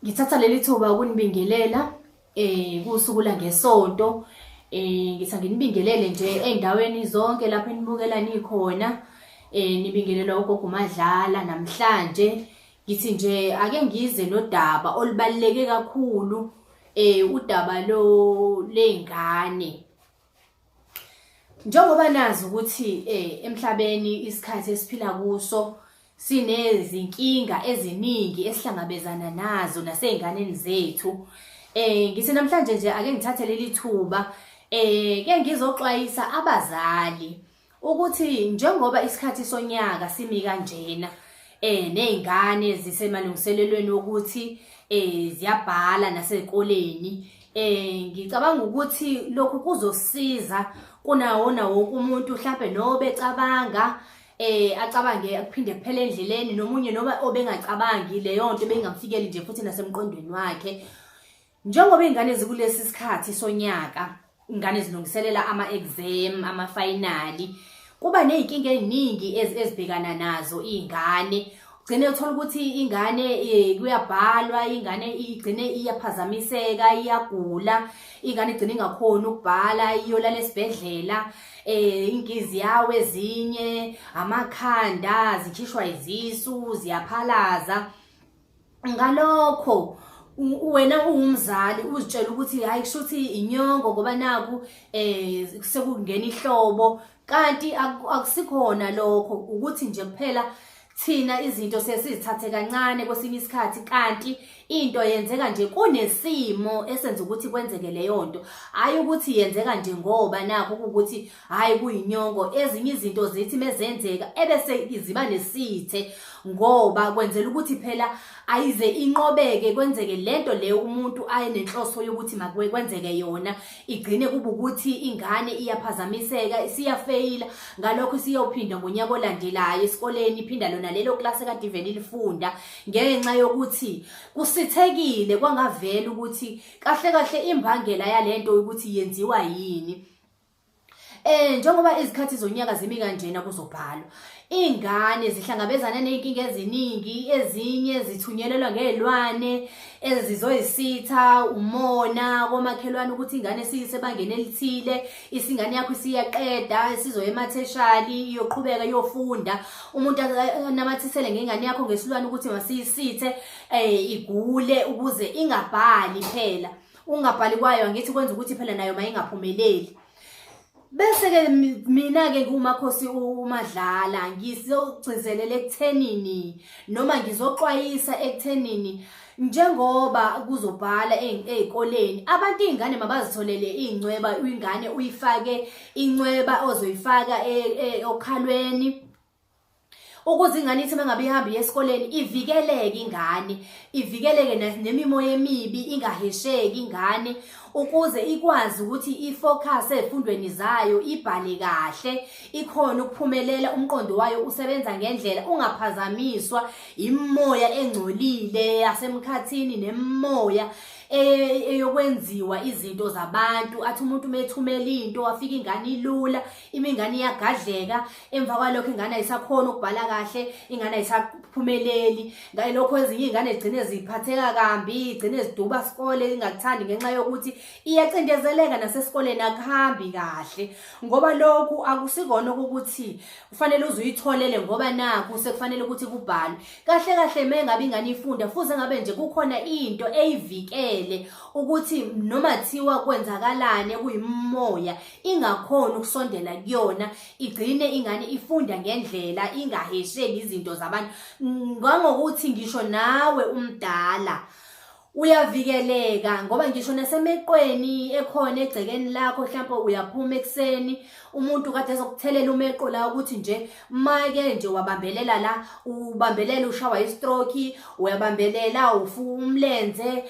Ngithatha leli thuba ukunibingelela kusuku langesonto. Ngithi anginibingelele nje ey'ndaweni zonke lapho enibukela nikhona. Nibingelelwa ugogo uMadlala namhlanje. Ngithi nje ake ngize nodaba olubaluleke kakhulu udaba lo ley'ngane. Njengoba nazi ukuthi emhlabeni isikhathi esiphila kuso sinezinkinga eziningi esihlangabezana nazo nasey'nganeni zethu. Ngithi namhlanje nje ake ngithathe leli thuba ke ngizoxwayisa abazali ukuthi njengoba isikhathi sonyaka simi kanjena nezingane zisemalungiselelweni wokuthi ziyabhala nasezikoleni, ngicabanga ukuthi lokhu kuzosiza kunawona wonke umuntu mhlampe nobecabanga acabange kuphinde kuphele endleleni, nomunye noma obengacabangi leyo nto bengamfikeli nje futhi nasemqondweni wakhe. Njengoba iy'ngane zikulesi sikhathi sonyaka, ingane zilungiselela ama-exam, amafinali, kuba ney'nkinga ey'ningi ezibhekana nazo iy'ngane. Ugcine uthola ukuthi ingane kuyabhalwa, ingane igcine iyaphazamiseka, iyagula, ingane igcine ingakhoni ukubhala, iyolala esibhedlela, ingizi yawo ezinye, amakhanda, zikhishwa izisu, ziyaphalaza. Ngalokho wena uwumzali uzitshela ukuthi hayi kushuthi inyongo ngoba naku sekungena ihlobo, kanti akusikhona lokho, ukuthi nje kuphela thina izinto sesizithathe kancane kwesinye isikhathi, kanti into yenzeka nje kunesimo esenza ukuthi kwenzeke leyo nto, hhayi ukuthi yenzeka nje ngoba nakho ukuthi hhayi kuyinyongo. Ezinye izinto zithi mezenzeka ebese ziba nesithe ngoba kwenzela ukuthi phela ayize inqobeke, kwenzeke lento leyo umuntu ayenenhloso yokuthi makwenzeke yona, igcine kuba ukuthi ingane iyaphazamiseka, isiyafeyila, ngalokho isiyophinda ngonyaka olandelayo esikoleni, iphinda lona lelo klasi ekade ivele ilifunda, ngenxa yokuthi kusithekile kwangavela ukuthi kahle kahle imbangela yalento ukuthi yenziwa yini. Njengoba izikhathi zonyaka zimi kanjena kuzobhalwa, iy'ngane zihlangabezana ney'nkinga eziningi, ezinye zithunyelelwa ngey'lwane ezizoyisitha, umona komakhelwane ukuthi ingane siyisebangeni elithile, isingane yakho isiyaqeda, isizoya ematheshali, iyoqhubeka iyofunda. Umuntu anamathisele ngengane yakho ngesilwane ukuthi masiyisithe, igule ukuze ingabhali phela. Ungabhali kwayo angithi kwenza ukuthi phela nayo mayingaphumeleli. Bese-ke mina-ke ngiwumakhosi uMadlala ngizogcizelela ekuthenini noma ngizoxwayisa ekuthenini njengoba kuzobhala ey'koleni, abantu iy'ngane mabazitholele iy'ncweba, ingane uyifake incweba ozoyifaka okhalweni ukuze ingane ithi mangabe ihamba iye esikoleni ivikeleke, ingane ivikeleke nemimoya emibi, ingahesheki ingane, ukuze ikwazi ukuthi ifocus ezifundweni zayo, ibhale kahle, ikhona ukuphumelela, umqondo wayo usebenza ngendlela, ungaphazamiswa imimoya engcolile yasemkhathini nemimoya eyokwenziwa izinto zabantu. Athi umuntu methumela into afike ingane ilula, imingane iyagadleka, emva kwalokho ingane ayisakhona ukubhala kahle, ingane ayisaphumeleli. Ngalokho ezinye iy'ngane zigcine ziphatheka kambi, igcine ziduba sikole ingakuthandi ngenxa yokuthi iyacindezeleka nasesikoleni akuhambi kahle. Ngoba lokhu akusikona ukuthi kufanele uze uyitholele ngoba nakhu sekufanele ukuthi kubhalwe. Kahle kahle uma ngabe ingane ifunda fuze ngabe nje kukhona into eyivikele ukuthi noma thiwa kwenzakalani kuyimoya ingakhona ukusondela kuyona, igcine ingane ifunda ngendlela, ingahesheki izinto zabantu. Ngangokuthi ngisho nawe umdala uyavikeleka, ngoba ngisho nasemeqweni ekhona egcekeni lakho, mhlawumbe uyaphuma ekuseni, umuntu kade ezokuthelela umeqo la ukuthi nje make nje wabambelela la, ubambelela ushawa istroke, uyabambelela umlenze,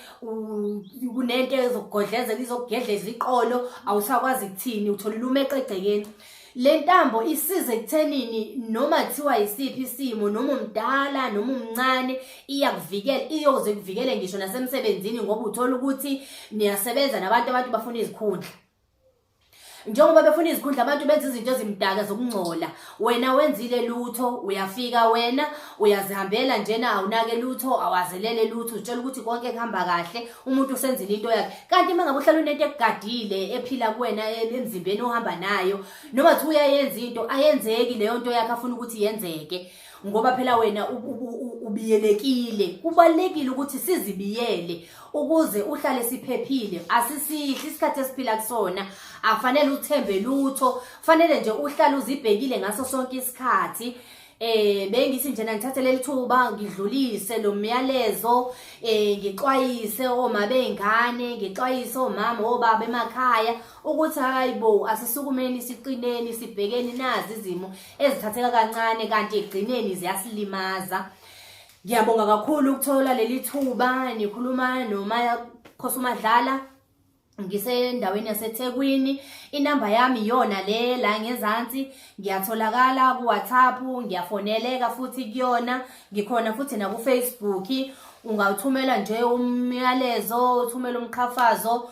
kunento ezokugodlezela, izokugedleza iqolo, awusakwazi kuthini, utholile umeqo egcekeni. Le ntambo isiza ekuthenini noma kuthiwa yisiphi isimo, noma umdala noma umncane, iyakuvikela, iyoze ikuvikele ngisho nasemsebenzini, ngoba uthola ukuthi niyasebenza nabantu, abantu bafuna izikhundla. Njengoba befuna izikhundla abantu benza izinto ezimdaka zokungcola, wena wenzile lutho, uyafika wena uyazihambela njena, awunake lutho, awazelele lutho, utshela ukuthi konke kuhamba kahle, umuntu usenzile into yakhe. Kanti uma ngabe uhlala unento ekugadile ephila kuwena emzimbeni ohamba nayo, noma thi uyayenza into ayenzeki leyo nto yakhe afuna ukuthi yenzeke, ngoba phela wena ubiyelekile. Kubalulekile ukuthi sizibiyele ukuze uhlale siphephile. Asisihle isikhathi esiphila kusona, afanele uthembe lutho, fanele nje uhlale uzibhekile ngaso sonke isikhathi. Bengithi nje ngithathe leli thuba ngidlulise lo myalezo, ngixwayise oma bey'ngane, ngixwayise omama obaba emakhaya ukuthi hayi bo, asisukumeni siqineni, sibhekeni nazi izimo ezithatheka kancane kanti ekugcineni ziyasilimaza. Ngiyabonga kakhulu ukuthola leli thuba. Nikhuluma noMakhosi uMadlala, ngisendaweni yaseThekwini. Inamba yami iyona le la ngezansi, ngiyatholakala ku-WhatsApp, ngiyafoneleka futhi kuyona, ngikhona futhi naku-Facebook. Ungawuthumela nje umyalezo, uthumele umqhafazo,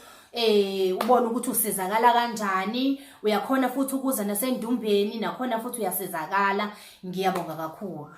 ubone ukuthi usizakala kanjani. Uyakhona futhi ukuza nasendumbeni, nakhona futhi uyasizakala. Ngiyabonga kakhulu.